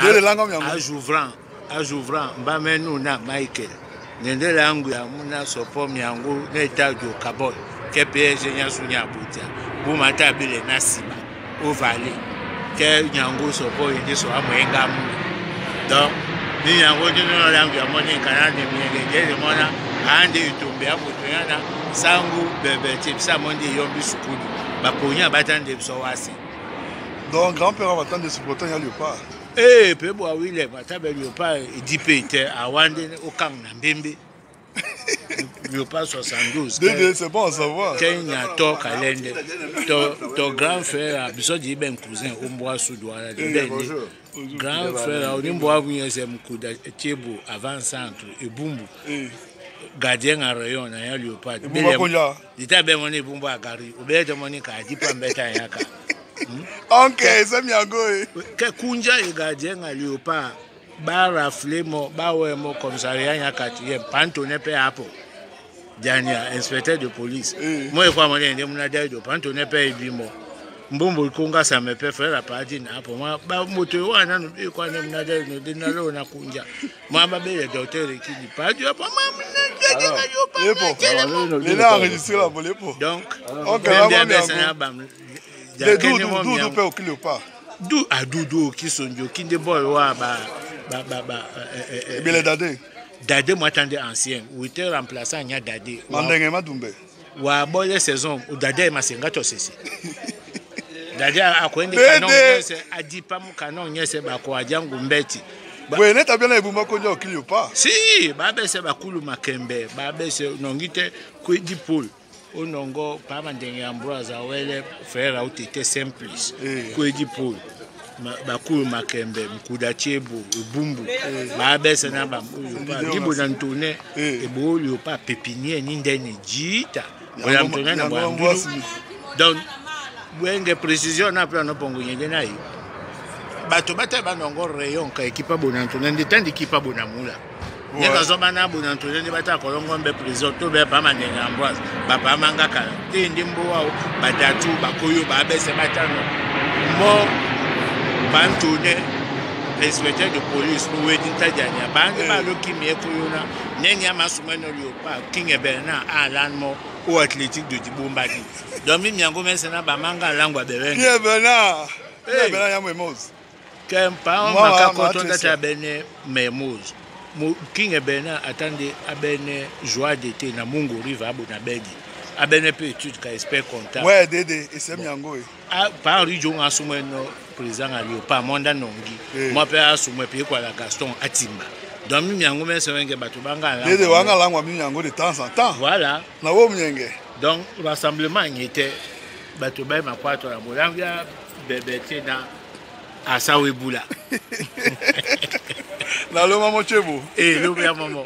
Dede langa miango. Ajouvran ajouvran mbamenu na Michael nende langu ya muna sopo miangu neta jo kabol ke PSG nyasu nya butia bumata bile na siba ovale ke nyangu sopo yindi so amwenga mu. Donc ni nyangu ni no langu ya moni kana ni mienge jele mona ande itumbe ya mutu yana sangu bebe tipsa mondi yombi sukulu baponya batande biso wasi. Donc grand-père va attendre de supporter ya Léopard. Eh, pe bo awile batabe Léopard edipe te awande okang na mbembe. Léopard 72. Dédé, c'est bon à savoir. Kenya to kalende. To grand frère biso di ben cousin omboa sudwala de. Grand frère onimboa vunyese mkuda tiebu avant centre ebumbu. Gardien à rayon na ya Léopard. Ebumba konja. Dita be moni ebumbu agari. Obete moni ka dipa mbeta yaka. Ok, c'est miango. Ke kunja e gardien à Léopard. Ba rafle mo ba we mo commissariat ya quatrième pantone pe apo. Dania inspecteur de police. Moi kwa moni ndi muna daido pantone pe ibimo. Mbombo ikonga sa me pe frère apadi na apo ma ba moto wana no bi kwa ne muna daido de na lo na kunja. Ma ba be le docteur qui dit pas du apo ma muna gardien à Léopard. Il a enregistré la bolepo. Donc OK, la de Doudou pe oki Léopard. Du a Doudou oki sonjo kinde boy wa ba ba ba ba Ebele Dade. Dade moi tande ancien ou était remplaçant nya Dade. Mandenge Madumbe. Wa boy saison ou Dade masenga to sese. Dade akwende kanon nyese adi pa mu kanon nyese ba ko ajangu mbeti. Bwe neta bien ebumba konja oki Léopard. Si, ba bese bakulu makembe, ba bese nongite kwedi pool. Onongo pama ndenge Ambroise awele frère au tete simplice kwedi pool bakulu makembe mkuda chebu ebumbu ba bese na ba dibo na ntone ebo Léopard pépinier ni ndene jita oya ntone na bwa. Donc wenge précision na plan no pongo nyende na yi bato bata banongo rayon ka ekipa bona ntone ndi tandi ekipa bona mula. Neka zoba na bona ntone ndi bata kolongo mbe prison to be pama ndenge Ambroise baba manga kala te ndi mbowa badatu bakoyo ba bese batano mo bantone inspecteur de police no wedi ntajanya bande ba lo kimi ekoyona nenya masumeno Léopard King Bernard alan mo au Athlétique de Dibombadi. Donc mi miango mesena ba manga langwa bebenge King Bernard King Bernard ya Mermoz Kempa makakoto ndata bene Mermoz. King Bernard attendait abene joie d'été na Mungu River abona bedi. Abene pe étude ka expert comptable. Ouais Dédé et c'est miango. Ah par Rijo asumwe no président a Léopard monda nongi. Moi pe asumwe pe kwa la Gaston Atimba. Donc mi miango me sewenge bato banga la. Dédé wanga langwa mi miango de temps en temps. Voilà. Na wo mnyenge. Donc rassemblement ngete bato ba makwato la bolanga bebete na asawe bula. Na lo mamo chebo. Eh lo ya mamo.